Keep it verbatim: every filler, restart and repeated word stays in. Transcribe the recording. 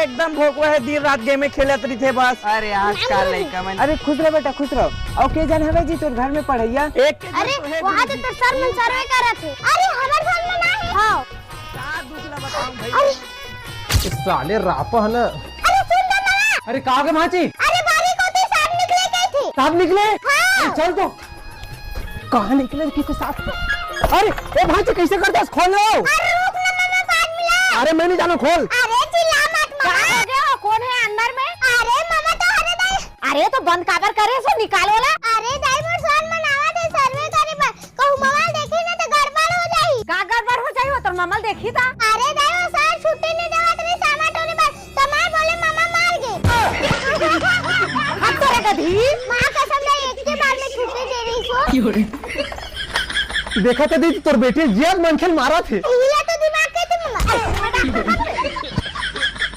एकदम भोकवा हे, दिन रात game खेलत रहिथे बस। अरे आजकल लइका मन। अरे खुश रह बेटा, खुश रह। अउ के जन हवे जी तोर घर में पढ़इया? एक के जन अरे तो हे वहाँ गुरुजी। तो तोर सर मन survey करत हे। अरे हमर सर मन आहे। हाँ। का दुख ला बताऊं भाई? अरे साले रापा है ना। अरे सुन ना मामा। अरे का हो गे भांची? अरे बारी कोती सांप निकले कहिथे। सांप निकले? हाँ। अरे चल तो। कहाँ निकले किसे साथ में? अरे, ए भांची, कैसे करते हैं? खोल लो। अरे रुक ना, मैं, मैं बाद में ला। अरे मैं नहीं जानू, खोल। अरे चिल्ला मत मामा। का हो गया? कौन है अंदर में? अरे मामा तो हरे दाई। अरे तो बंद काबर करे सो निकालो ला। अरे दाई मोर सर मन आवत हे survey करे बर। कहूँ मोबाइल देखे ना तो गड़बड़ हो जाही। का गड़बड़ हो जाही? वो तोर मामा देखी ता। अरे दाई वो सर छुट्टी नहीं देवत रही सामा टोरी बर। तो मैं बोले मामा मार गे। हट तो रे गधी। माँ कसम से एक के बार में छुट्टी दे रही सो। देखा था दीदी, तोर बेटी जियाद मनखेल मारा थे।